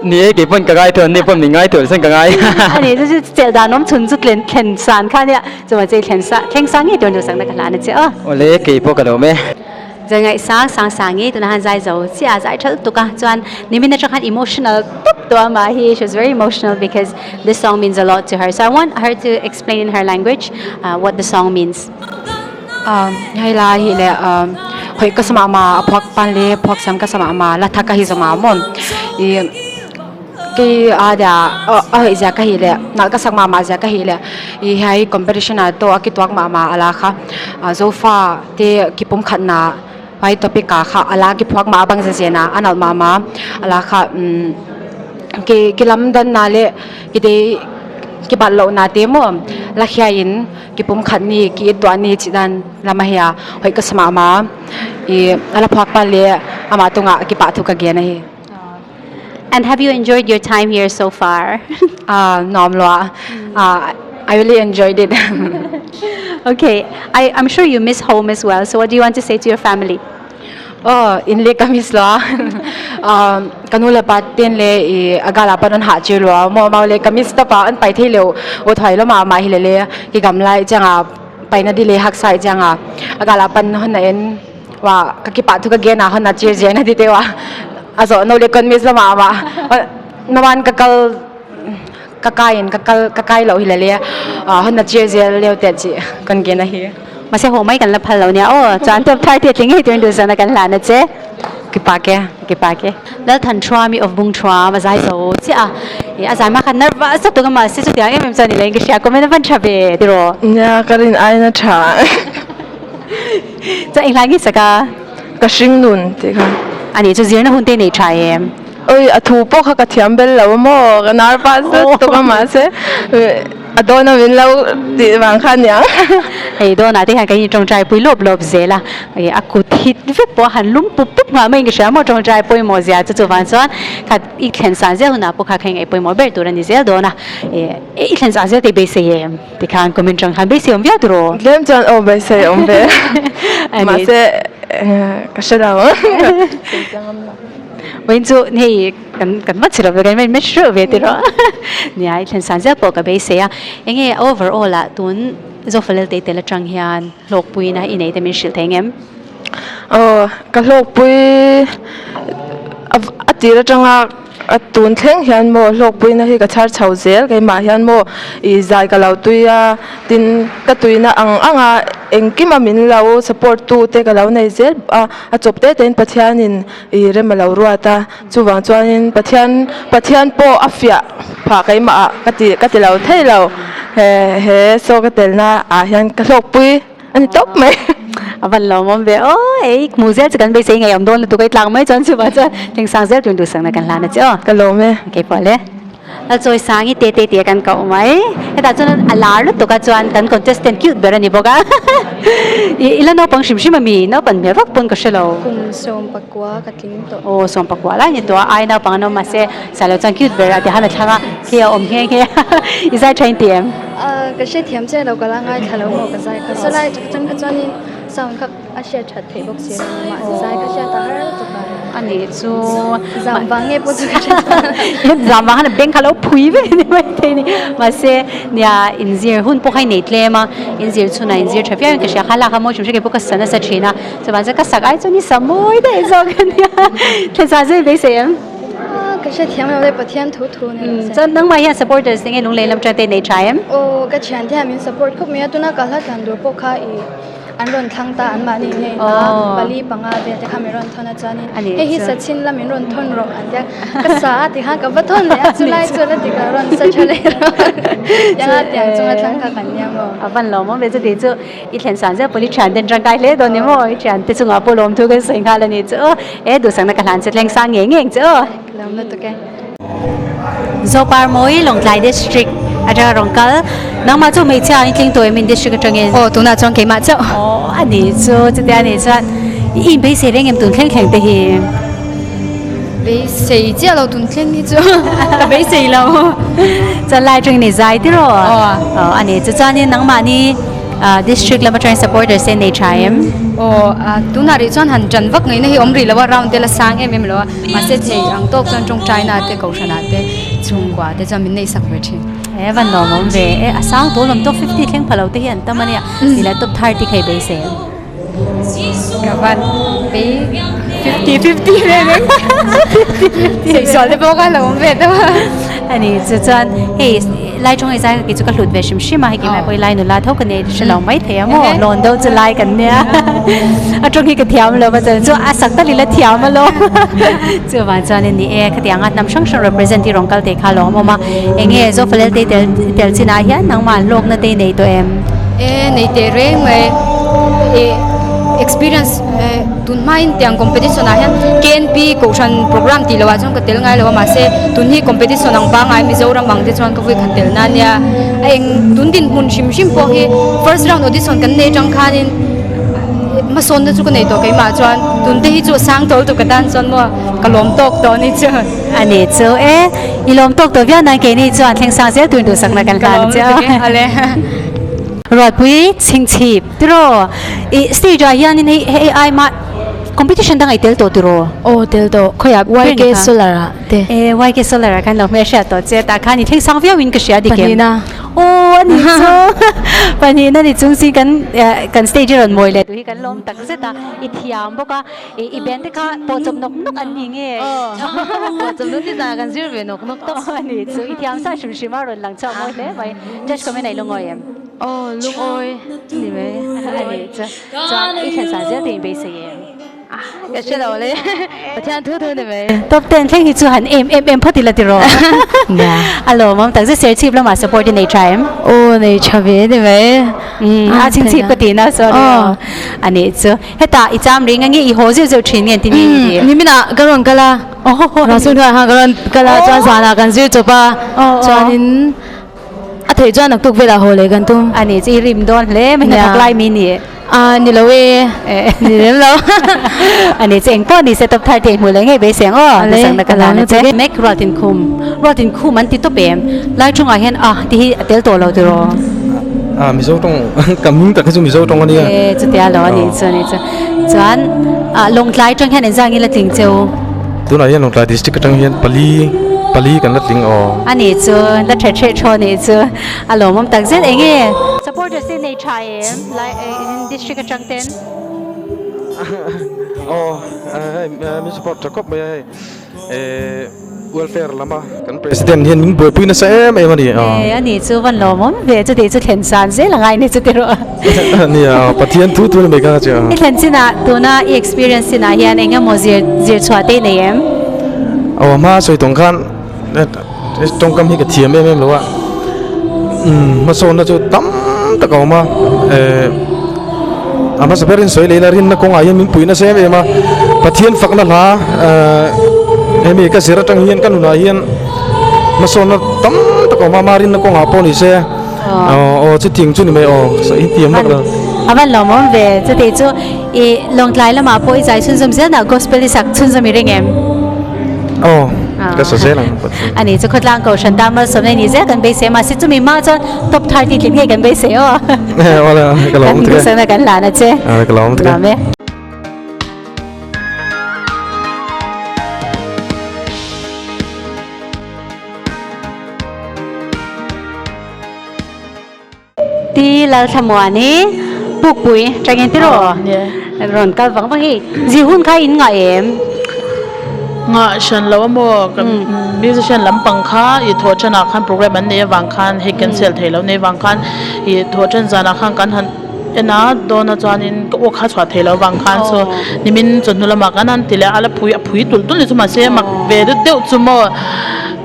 Ni e, kei pawn ka ngai thawh, ni pawn min ngai thawh chuan ka ngai. A ni, chu chu chelh dan awm chhun chu tlen thlen san kha nia, chuan chei thlen sa thleng sang ngei tur duhsakna ka hlan a che aw. Awle, kei pawh ka lo awm e. Zai ngaihsang sang sang i tunah han zai zo chiah a zai tha lutuk a, chuan nimin atang khan emotional tawp tawh a mah hi, she was very emotional because this song means a lot to her, so I want her to explain in her language what the song means. Um hei lai hi le um hoi ka sama ma a phuak pan le phuak sam ka sama ma la thak ka hi zama maw ih kei a dia a hoi zia ka hi le nalh ka sak mah mah zia ka hi le ih hei competition ah tawh a ki tuak mah mah a la kha zofa te ki pum khat na hmai topic ah kha a la ki phuak mah bang zen ah a nalh mah mah a la kha umm ki ki lam dan na leh ki dei ki bat loh na te maw la khiai in. Ki pum khat ni ki it tuah ni chi dan lama hi a hoi ka sama ma i ala phuak pa le ama tunga ki pa thu ka gen a hi. And have you enjoyed your time here so far? Ah nuam lo ah I really enjoyed it. Okay, I I'm sure you miss home as well. So what do you want to say to your family? Aw in le ka miss lo a ka nu le pa ten le i a gala pan an hah tir lo a maw mau le ka miss tawp a an pai thei lo aw thuai lo mah mah hi le le ki gam lai chiang a pai na di le hak sai chiang a a gala pan hon na en wa ka ki pa thu ka gen a hon na chir je na di te wa a zo no le kon miss lo mah mah na wan ka kal ka kai in ka kal ka kai lo hi le le hon na chir zel leo te chi kon gen a hi. Mahse haw mai kan la phal lo nia aw chuan top thar te tling hei turin duhzana kan hlan a che. Ki pa ke. Ki pa ke. Lalthan Thuami of Bung Thuam a zai zo chiah a. I a zai mah khan nervous tak tuk a mahse chutiang em em chuan i leng ka hria comment a van tha ve tiraw. Nia ka rin aiin a tha. Chuan eng hlai nge sak a? Ka hring nun tih kha. Ani chu zirna hun te nei tha em? Oi a thu pawh kha ka thiam bel lo a maw ka nervous lutuk a mahse A dawn a min lo tih vang kha aniang. Hei dawnah te hian kan in tawngtai pui lawp lawp zel a, a kut hit vek pawh a han lum pup pup nghah mai in ka hria maw tawngtai pawimawh zia chu chuvang chuan khat i thlen san zel hunah pawh kha kha ingaih pawimawh ber tur a ni zel dawn a, i thlen san zel tih beisei em tikhan comment tang khan beisei awm viau tiraw? Tlem chuan aw beisei awm ve mahse ka hre lo. Vawiin chu hei Kan kan va chhelo ve kan in match reuh ve tiraw nia i thlen san zel pawh ka beisei a enge overall ah tun Zofalel te tel atang hian hlawkpui na i nei te min hrilh thei ngem? Aw ka hlawkpui a tir atanga a tun thleng hian maw hlawkpui na hi ka chhar chho zel keimah hian maw ih zai ka lo tui a tin ka tuina ang ang a engkima min lo support tu te ka lo nei zel a a chawp te te in Pathianin ih rem a lo ruat a. Chuvang chuanin Pathian Pathian pawh a fiah phah keimah ah ka ti ka ti lo thei lo. He he saw ka telna ah hian ka hlawkpui a ni tawp mai. A van lawmawm ve aw ei hmu zel chu kan beisei ngei awm dawn lutuk a i tlak mai chuan chuvang chuan tlengsang zel tur duhsakna kan hlan a che aw. Ka lawm e. Keipawh le. Chawi sangi te te tih a kan koh mai. Hetah chuan a lar lutuk a chuan kan contestant cute ber a ni bawk a. I la naupang hrim hrim a mi? Naupan hmel vak pawn ka hre lo. Kum sawmpakua ka tling tawh. Aw sawmpakua lai ni tawh a, ai naupang an awm mahse sa lo chuan cute ber a ti han a thlang a, khi a awm nghe nghe a. I zai tha in ti em? Ka hrethiam chiah lo, ka la ngaithla lo maw ka zai kha. Sawlai chang kha chuanin sound kha. A hriat that theih bawk si lo mahse zai ka hriat a har lutuk a. A nih chu. Zam vang nge pawh chu ka hre ta. Zam vang khan a beng kha lo phui vek a ni mai thei ni. Mahse nia inzir hun pawh kha i nei tlem a, inzir chhunah inzir tha viau in ka hria kha lak a mawi hrim hrim kei pawh ka sa nasa thin a, chuvang chuan ka sak ai chuan i sa mawi daih zawk a nia. Thlensa zui beisei em? Ka hrethiam lo le Pathian thu thu ni rawh se. Chuan nangmah hian supporters enge lunglei lam tan te nei tha em? Aw ka thiante hian min support khawp mai a, tuna ka hla tlan tur pawh kha i An rawn thlang ta anmahni ngei a, pali panga vel te kha min rawn thawn a chuanin hei hi Sachin la min rawn thawn rawh an tia ka sa a tikhan ka va thawn leh a chulai chu la dik a rawn sa tha leh rawh tianga tiang chunga thlang kha kan nia maw. A van lawmawm ve chuti chu i thlen san zel pawh i thian ten tangkai hle dawn ni maw i thian te chungah pawh lawmthu kan sawi nghal a ni chu aw e duhsakna ka hlan che thleng sang ngei ngei ang che aw. Ka lawm lutuk e. Zoparmawi Lawngtlai District atanga rawn kal nangmah chu hmeichhia in tling tawh em in district atangin? Aw tunah chuan keimah chauh. Aw a ni chu chutia a nih chuan i inbeisei reng em tun thleng thleng te hi? Beisei chiah lo tun thleng hi chu ka beisei lo. Chuan lai atangin i zai tiraw? Aw. Aw a ni chu chuanin nangmahni district lam atangin supporters te nei tha em? Aw a tunah rih chuan han ṭan vak ngaihna hi awm rih lo a, round te la sang em em lo a, mahse thei ang tawk chuan ṭawngṭaina te kohhranah te chhungkua te chuan min neihsak ve ṭhin. He van nuam awm ve e, a sang tawh lawm top 50 thleng pha lo te hi an tam a nia, ni la top 30 kha i beisei em? Ka van bei 50 50 ve reng 50 50 Saisual te pawh kha lo awm ve deuh a. A ni chu chuan hei lai tawng hei zai kha kei chu ka hlut ve hrim hrim a, hei keimah pawh hi lai nula tho ka nei hre lo mai thei a maw, lawn deuh chu lai kan nia a tawng hi ka thiam lo va chuan chu a sak tal ila thiam alawm chuvang chuan ni e khatiang a hnam hrang hrang represent hi rawn kal thei kha a lawm awm a, eng nge Zofalel te tel tel chinah hian nangmah hlawkna te i nei tawh em? E nei teh reng mai e experience tun hmain tiang competition ah hian KNP kohhran program tih loh ah chuan ka tel ngai lo a mahse tun hi competition ang pangngai Mizoram ang te chuan ka vui khat tel na ania a eng tun dinhmun hrim hrim pawh hi first round audition kan nei atang khanin hmasawnna chu ka nei tawh keimah chuan tun te hi chu a sang tawh lutuk ka tan chuan maw ka lawm tawk tawh a ni chu. A ni chu e i lawm tawk tawh viau nan keini chuan thleng sang zel turin duhsakna kan hlan chu. Ruatpui chhingchhip tiraw i stage ah hianin hei hei ai mah competition dang ai tel tawh tiraw? Aw tel tawh khawiah YK Solar ah te. E YK Solar ah khan lo hmelhriat tawh che tah khan i thleng sang viau in ka hria dik em? Pahnihna. Aw a nih chu pahnihna ni chung si kan kan stage a rawn mawi leh duh hi kan lawm tak zet a i thiam bawk a i i band te kha pawh chawp nawk nawk an ni nge? Aw pawh chawp nawk ni zan ah kan zir ve nawk nawk tawp. Aw a nih chu i thiam sa hrim hrim a rawn lang chhuak mawi hle mai judge comment a i lungawi em? Aw lungawi ni mai. A nih chu chuan i thlen san zel te in beisei em? Ka hre lo le Pathian thu thu ni mai. Top 10 thleng hi chu han em em em phawt ila tiraw? Nia. A lawmawm tak zet Serchhip lamah support i nei tha em? Aw nei tha ve ni mai. A chhingchhip ka ti na sorry aw. A nih chu hetah i cham ring ange i haw zeuh zeuh thin nge an ti nge i ti? Niminah ka rawn kal a. Rasul hnuaiah khan ka rawn kal a chuan zanah kan zir chawp a chuanin A theih chuan naktuk velah haw leh kan tum. A ni chu i rim dawn hle mai hnathawk lai mi ni. A ni lo e, ni lem lo. A ni chu eng pawh ni se top thar thei hmuh leh ngei beisei ang aw. Nasakna ka hlan a che. Mek ruatin khum, ruatin khum an ti tawp em? Lai tawngah hian a ti hi a tel tawh lo tiraw? A Mizo tawng ka hming tak hi chu Mizo tawng a nia. E chutia lo a nih chu a nih chu. Chuan Lawngtlai atang hian engzah nge la tling cheu? Tunah hian Lawngtlai district atang hian pali pali kan la tling aw. A nih chu la tha threh thaw a nih chu a lawmawm tak zet eng nge? Supporters te nei tha em lai district atang ten? Aw hei min support tha khawp mai a hei eh welfare lama kan president hian min buaipui nasa em em a ni aw. E a nih chu van lawmawm ve chuti chu thlen san zel a ngai ni chuti rawh. Nia Pathian thu thu ni mai kha chu. I thlen chinah tuna i experience chinah hian eng emaw zir zir chhuah te i nei em? Aw hma sawi tawng khan tawngkam hi ka thiam em em lo a, hmasawnna chu tam tak a awm a, a hmasa berin sawi leh ila rinna kawngah hian min pui nasa em em a, Pathian fakna hla hemi ka zir atang hian ka nunah hian hmasawnna tam tak a awm a, ama rinna kawngah pawh ni se. Aw chutiang chu ni mai aw i tiam vak lo. A van lawmawm ve chutih chu i Lawngtlai lamah pawh i zai chhunzawm zel na gospel i sak chhunzawm i ring em? Aw ka sa zel ang. A ni chu khawtlang kohhran tan malsawmna i nih zel kan beisei a mahse chumi hma chuan top 30 tling ngei kan beisei aw. Aw le ka lawm tuk e. Kan duhsakna kan hlan a che. Ka lawm tuk e. Lawm e. Ti Lalthlamuani Pukpui tangin tiraw rawn kal vang vang hi zi hun kha in ngah em? Ngah hran lo a maw kan musician lampang kha i thawh thanah khan program an neih avang khan hei cancel thei lo nei avang khan i thawh than zanah khan kan han en a dawn a chuanin ka aw kha chhuah thei lo avang khan so nimin chawhnu lamah kan han ti leh a la phui a phui tulh tulh ni chu mahse mak ve deuh deuh chu maw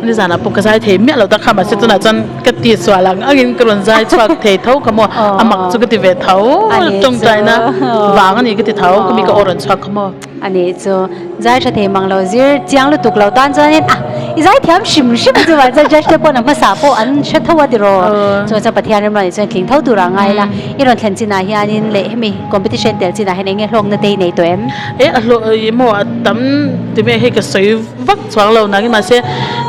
nizanah pawh ka zai thei miah lo ta kha mahse tunah chuan ka ti sual ang angin ka rawn zai chhuak thei tho kha maw a mak chu ka ti ve tho tawngtaina vang a ni ka ti tho ka mi ka aw rawn chhuak kha maw. A nih chu zai tha thei mang lo zir chiang lutuk lo tan chuanin a i zai thiam hrim hrim chu vang chuan judge te pawh na hmasa pawh an hre tho a tiraw chuan chuan Pathian ram rawn chuan tling tho tur a ngai la i rawn thlen chinah hianin leh hemi competition tel chinah hian eng nge hlawkna te i nei tawh em? E a hlawh i maw a tam ti mai hei ka sawi vak chuang lo nangin mahse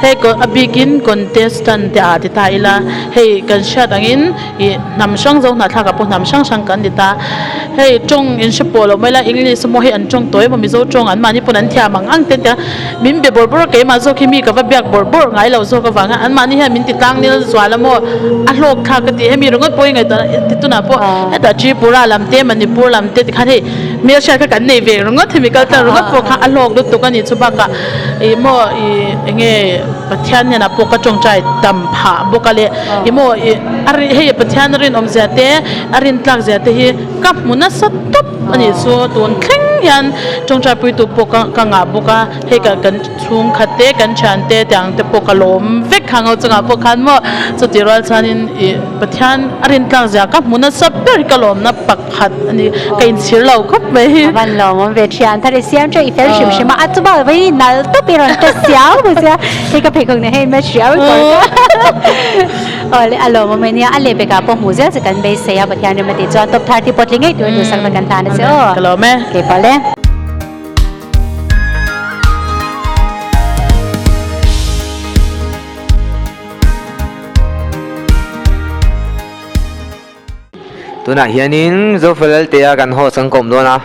hei a bikin contestant te ah ti ta ila hei kan hriat angin ih hnam hrang zo hnahthlak ah pawh hnam hrang hrang kan ni ta. hei tawng in hre pawh loh mai la english emaw hei an tawng tawi emaw mizo tawng an mahni pawn an thiam ang ang te an ti a min be bawrh bawrh a keimah zawk hi mi ka va biak bawrh bawrh ngai lo zawk avanga an mahni hian min ti tlang nil zual a maw a hlawk thlak ka ti hemi ringawt pawh hi ngaihtuah ti tunah pawh hetah Tripura lam te Manipur lam te tikhan hei hmelhriat kha kan nei ve ringawt hemi kal tlang ringawt pawh kha a hlawk lutuk a ni chu bakah ih maw ih enge Pathian hnenah pawh ka tawngtai tam phah bawk a le ih maw ih a ri hei Pathian a rinawm zia te a rintlak zia te hi ka hmu nasa tawp a nih chu tun thleng hian tawngtai puitu pawh ka ka ngah bawk a hei ka kan chhungkhat te kan thian te tiang te pawh ka lawm vek kha ngau chungah pawh khan maw chutih rual chuanin ih Pathian a rintlak zia ka hmu nasa ber hi ka lawmna pakhat a ni ka inchhir lo khawp mai. A van lawmawm ve thian thar i siam teuh i fel hrim hrim a a chu bak vei nal tawp i rawn ta siau mai sia hei ka pheikhawk nen hei match riau i kawr ka aw le a lawmawm mai nia a lehpekah pawh hmuh zel che kan beisei a Pathian rem a tih chuan top thirty pawh tling ngei turin duhsakna kan hlan a che aw Ka lawm e. Keipawh le. Tunah hianin Zofalal tia kan host kan kawm dawn a,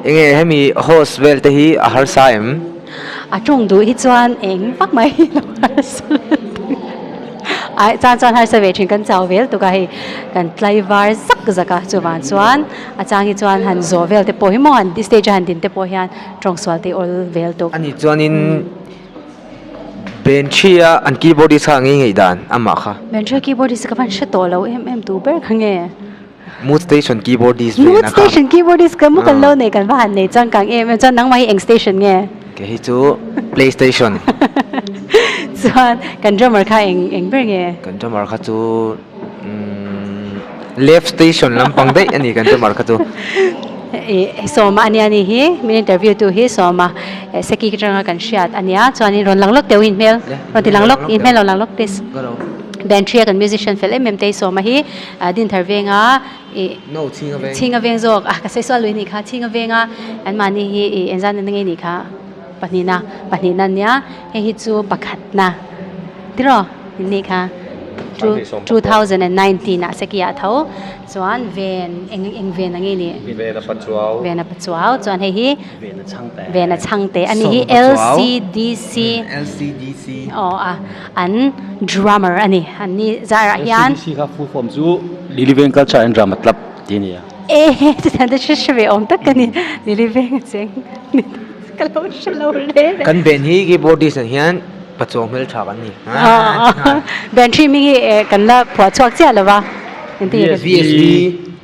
enge hemi host vel te hi a harsa em? A tawng duh hi chuan eng vak mai hi lo harsa lutuk a, chuan chuan harsa ve thin kan chau vel tuk a hei kan tlaivar zak zak a chuvang chuan a chang hi chuan han zawh vel te pawh hi maw han stage a han din te pawh hian tawng sual te awl vel tuk. Ani chuanin. Benthria an keyboardist kha ngei ngei dan amah kha. Benthria keyboardist ka van hre tawh lo em em tu ber kha nge. Mood station keyboardist ve Mood na kha. Station keyboardist ka mu kan lo nei kan va han nei changkang em em chuan nangmah hi eng station nge? Kei hi chu play station. Chuan kan drummer kha eng eng ber nge? Kan drummer kha chu umm left station lampang daih a ni kan drummer kha chu. Ih Sawma ania ni hi min interview tu hi Sawma Seki atanga kan hriat ania chuanin rawn lang lawk teuh in hmel rawn ti lang lawk in hmel rawn lang lawk please band thria kan musician fel em em te hi Sawma hi Dinthar venga ih Chhinga veng zawk ah ka sawi sual lui anih kha Chhinga venga anmahni hi ih engzat na ngei nih kha pahnihna pahnihna ania hei hi chu pakhatna tiraw nih kha 2019 ah Seki ah tho. Chuan ven eng eng ven ang nge ni? Ven a pachuau. Ven a pachuau. Chuan hei hi Ven a chhangte. Ven a chhangte. Ani hi LCDC. LCDC. Aw a an drummer a ni. An ni zarah hian. LCDC kha full form chu Lily Veng Culture and Drama Club tih a ni a. E chutiang te hre hre ve awm tak ka ni. Lily Veng a cheng ka lo hre lo reng reng. Kan ben hi keyboardist ah hian pachuau hmeltha kan ni. Ben thi hming hi kan la phuah chhuak chiah lo va. VSB.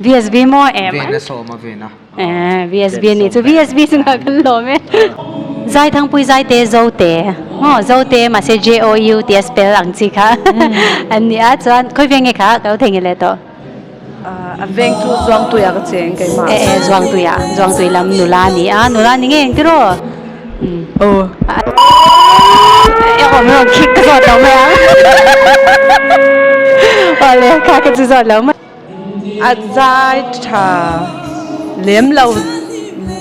VSB maw em? Vena sawma vena. VSB a nih chu VSB chu nghah kan lawm e. Zaithangpui Zaite Zote maw Zote mahse J O U tia spell ang chi kha an ni a chuan khawi veng nge kha ka lo thei nge leh tawh. A veng chu Zuangtuia ka cheng keimah. E e Zuangtuia Zuangtui lam nula a ni a nula ni ngei ang tiraw? Aw. E awm rawh khik ka zawt lo mai ang. Awle kha ka chu zawt lo mai. A zai tha lem lo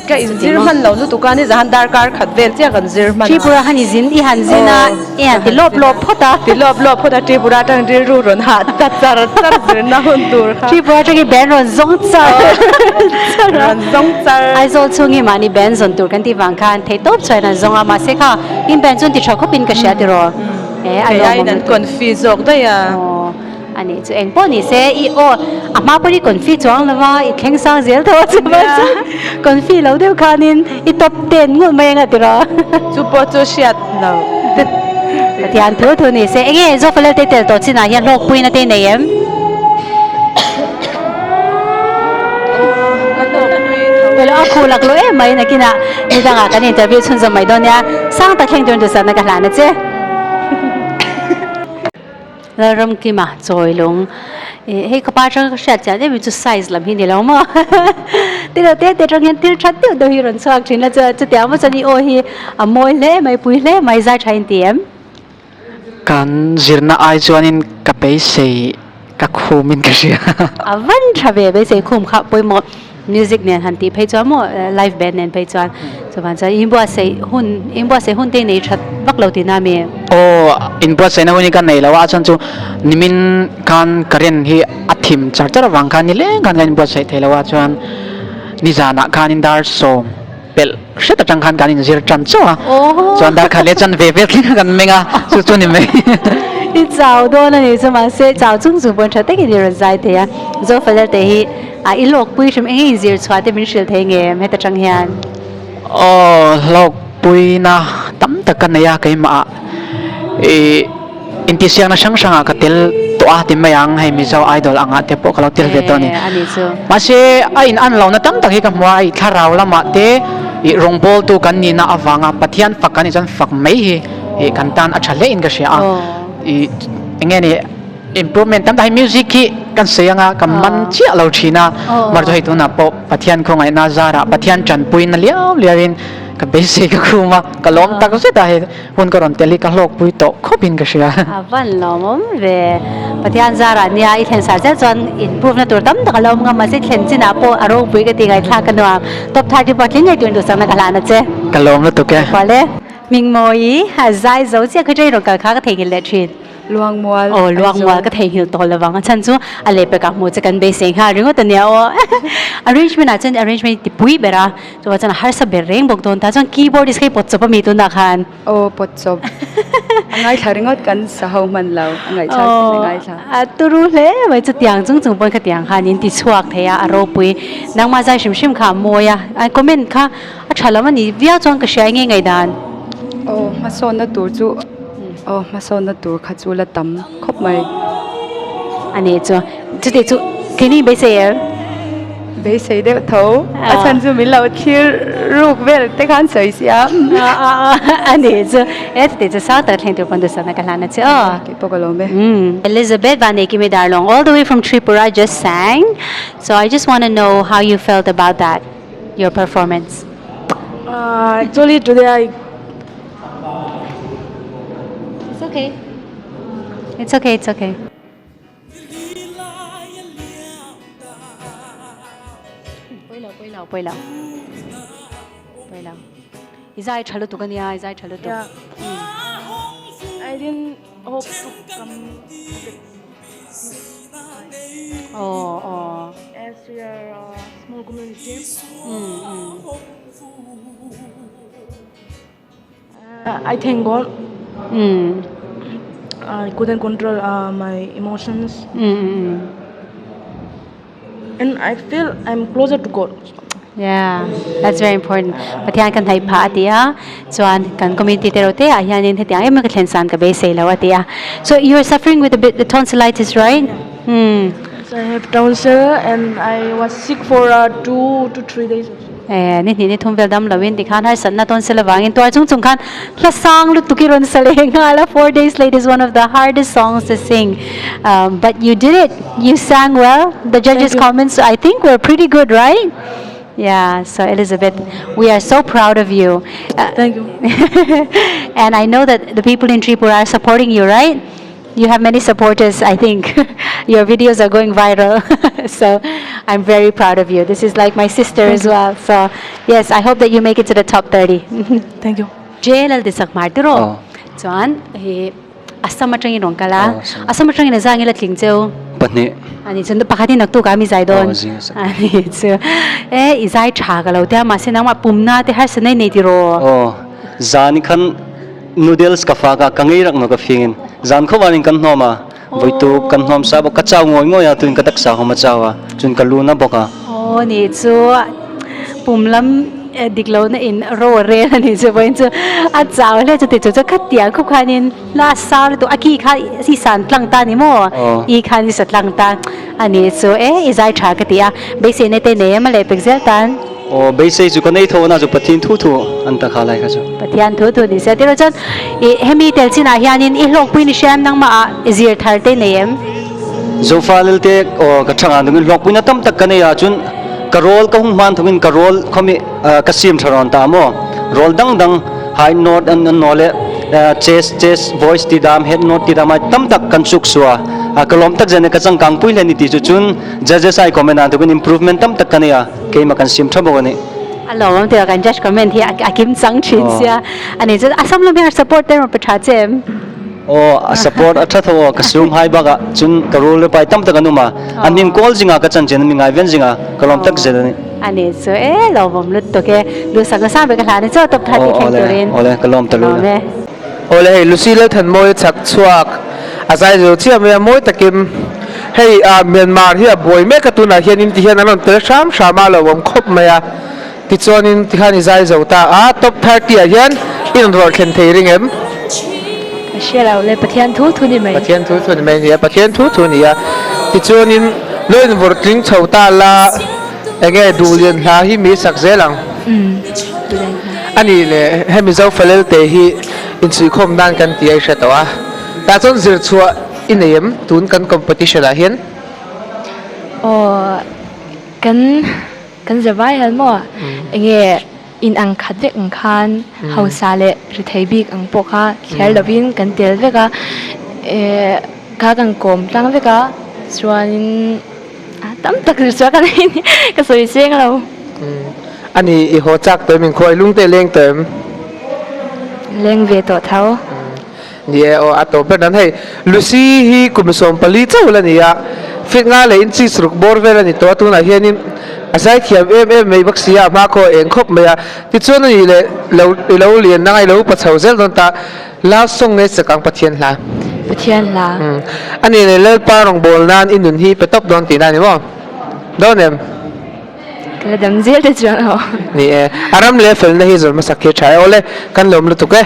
ka inzir hman lo lutuk a ni zahan darkar khat vel chiah kan zir hman a. Tripura han i zin i han zin a i han ti lawp lawp phawt a. Ti lawp lawp phawt a Tripura atang rilru rawn hah ta char char zirna hun tur kha. Tripura atangin band rawn zawng char char a. Rawn zawng char. Aizawl chhungin mahni band zawn tur kan tih vang khan theihtawp chhuahin an zawng a mahse kha in band chu an ti tha khawpin ka hria tiraw. E a lawmawm lutuk. Kei aiin an confi zawk daih a. A nih chu eng pawh ni se i aw a hma pawhin i confi chuang lo va i thleng sang zel tho a chu mai chu confi lo deuh khanin i top ten ngulh mai anga tiraw. Chu pawh chu hriat lo. Pathian thu thu ni se enge Zofalel te tel tawh chinah hian hlawkpuina te nei em? Pawilo a khuh lak lo em mai nakinah nidangah kan interview chhunzawm mai dawn nia sang tak thleng turin duhsakna ka hlan a che. Lalramkima chawi lung ih hei ka pa atanga ka hriat chian em em chu size lam hi ni lo maw tilo te te atang hian thil that deuh deuh hi rawn chhuak thin a chuan chutiang maw chuan i aw hi a mawi hle mai pui hle mai zai tha in ti em. Kan zirna ai chuanin ka beisei ka khum in ka hria. A van tha ve beisei khum kha pawimawh music nen han tih phei chuan maw live band nen phei chuan chuvan chuan inbuatsaih hun inbuatsaih hun te nei that vak lo tihna ami? Aw inbuatsaihna hun hi ka nei lo a chuan chu nimin khan current hi a thim char char avang khan nileng khan ka inbuatsaih thei lo a chuan. Nizanah khanin dar sawm pelh hret atang khan kan inzir tan chauh a, chuan dar khat leh chan ve vel thleng kha kan meng a, chu chu ni mai. I chau dawn a nih chu mahse chau chung chung pawn tha takin i rawn zai thei a, Zofalel te hi a i lawkpui hrim eng nge inzir chhuah te min hrilh thei nge em heta tang hian? Aw hlawkpuina tam tak ka nei a keimah ah i intihsiakna hrang hrang ah ka tel tawh a ti mai ang hei Mizo Idol angah te pawh ka lo tel ve tawh a ni. Mahse a in an lohna tam tak hi ka hmu a i thlarau lamah te i rawngbawltu kan nihna avanga Pathian fak kan nih chuan fak mai hi i kan tan a tha hle in ka hria a i eng nge ni Improvement tam tak hi music hi kan sawi anga ka man chiah lo thin a, mar chu hei tunah pawh Pathian khawngaihna zarah Pathian tanpuina liau liauin ka beisei ka khum a, ka lawm tak zet a hei hun ka rawn tel hi ka hlawkpui tawh khawpin ka hria. A van lawmawm ve. Pathian zarah nia i thlen sar zel chuan improve na tur tam tak a lo awm ngam mahse thlen chinah pawh a ropui ka ti ngaihthlak ka nuam. Top 30 pawh tling ngei turin duhsakna ka hlan a che. Ka lawm lutuk e. Kual e. Hmingmawi a zai zo chiah kha train rawn kal kha ka theihnghilh leh thin. Luangmual Aw Luangmual ka theihnghilh tawh lovang a chhan chu a lehpek ah hmuh che kan beisei nghal ringawt a nia aw. Arrangement ah chuan arrangement hi ti pui ber a chuvang chuan a harsa ber reng bawk dawn ta chuan keyboard hi hei pawt chawp a mi tunah khan. Aw pawt chawp a ngaithla ringawt kan sa ho hman lo a ngaihthlak chuan a ngaithla. A turu hle mai chutiang chung chung pawn khatiang khan in ti chhuak thei a a ropui nangmah zai hrim hrim kha a mawi a comment kha A tha lo a ni viau chuan ka hria enge ngaihdan. Aw hmasawnna tur chu aw hmasawnna tur kha chu la tam khawp mai. A nih chu chutih chu keini beisei em? Beisei deuh tho a chhan chu min lo thlir ruk vel te khan sawi sia. A nih chu e chutih chu sang tak thleng tur pawn duhsakna ka hlan a che aw. Kei pawh ka lawm e. Elizabeth Vanekimi Darlong all the way from Tripura just sang so I just want to know how you felt about that. Your performance. Uh, actually today I It's okay. It's okay, it's okay. Pawilo, pawilo, pawilo. Pawilo. I zai tha lutuk ania, i zai tha lutuk. Yeah. I didn't hope to come Oh, oh. As we are a small community. I thank God. I couldn't control uh, my emotions. And I feel I'm closer to God. Yeah, that's very important. Pathian kan hnaih phah a ti a, chuan kan community te reuh te ah hianin hetiang em em ka thlen san ka beisei lo a ti a. So you are suffering with a bit the tonsillitis, right? Hmm. Yes, I have tonsil and I was sick for uh, 2 to 3 days. Eh, ni hnih ni thum vel dam loin tikhan harsatna tonsil avangin tuar chung chung khan hla sang lutuk i rawn sa leh nghal a, 4 Days Late is one of the hardest songs to sing um, but you did it, you sang well, the judges comments I think were pretty good, right? Yeah, so Elizabeth, we are so proud of you. Thank you. And I know that the people in Tripura are supporting you, right? You have many supporters, I think. Your videos are going viral. So I'm very proud of you. This is like my sister as well. So yes, I hope that you make it to the top 30. Thank you. Jail al sak mar tiro. Chuan he Assam atangin rong kala. Assam atangin azang ila tling cheu. Pahnih. Ani chun pakhatin naktu ka mi zai don. Ani chu e i zai tha ka lo te ma se nangma pumna te har sanai nei ti ro. Oh, zan khan noodles ka fa ka ka ngei rak no ka fingin. Zan kho wanin kan hnoma. Voitu kan hnom sa bo ka chau ngoi ngoi a tuin ka tak sa homa chawa. Chun ka lu na boka. Oh ni chu pumlam dik lo na in ro re ani chu boin chu a chau le chu ti chu chu khat tiang khu khanin la sa tu aki kha si san tlang ta ni mo i khan ni sa tlang ta ani chu e i zai tha ka tia be se ne te ne ma le pek zel tan. O beisei chu ka nei tho na chu Pathian thu thu an ta kha lai kha chu. Pathian thu thu ni se tiro chon i hemi tel china hianin i hlok pui ni sham nang ma a zir thar te nei em? Zofa lel te o ka thanga dungin hlok pui na tam tak ka nei a chun ka rol ka hung man thungin ka rol khomi ka sim tharon ta mo rol dang dang high note an no le chest chest voice ti dam head note ti dam ai tam tak kan suk suwa a kalom tak jane ka chang kang pui le ni ti chu chun judges ai comment an thungin improvement tam tak ka nei a keima kan sim thabo ni. Alo am te kan judge comment hi a kim chang thin sia ani chu Assam lam hi support te ro pa tha chem. O a support a tha tho ka sum hai baga chun ka rol le pai tam tak anuma anin call jinga ka chan chen mi ngai ven jinga kalom tak je ni. Ani chu e lawmawm lutuk e. Duhsak na sang ber ka hlan e chaw top 30 thleng turin. Awle ka lawm ta Lawm e. Awle hei Lucy Lalthanmawia chak chhuak a zai zo chiah mai a mawi takin hei ah Myanmar hi a buai mek a tunah hian in ti hian an rawn tel hram hram a lo awm khawp mai a tichuanin tikhan i zai zo ta a top 30 ah hian i rawn rawlh thlen thei ring em? Ka hria lo le Pathian thu thu ni mai. Pathian thu thu ni mai a ni a Pathian thu thu a ni a tichuanin lo invawrh tling chho ta la. Enge duhlian hla hi mi sak zel ang. A nih leh hemi Zofalel te hi insuihkhawm nan kan ti a i hre tawh a. Tah chuan zir chhuah i nei em tun kan competition ah hian? Aw kan kan zavai hian maw enge in ang khat vek ang khan hausa leh rethei bik ang pawh kha thliar lovin kan tel vek a eh kha kan kawm tlang vek a chuanin tam tak zir chhuah ka nei ni ka sawi cheng lo. Ani i haw chak tawh em inkhuai lung te leng tawh em? Leng ve tawh tho. Ni e aw a tawp ber nan hei Lucy hi kum 14 chauh la ni a fit nga leh in chis ruk bawr vel a ni tawh a tunah hianin a zaithiam em em mai bawk si a a hma khaw eng khawp mai a tichuan ani leh lo i lo lian nanga i lo upa chho zel dawn ta Love song nge chak ang Pathian hla? Pathian hla. A nih leh Lalpa rawngbâwl nân i nun hi pe tawp dawn tihna a ni maw? Dawn em? Ka la dam zel te chuan aw. Ni e, a ram leh felna hi zawr hmasak hi a tha e. Awle, kan lawm lutuk e.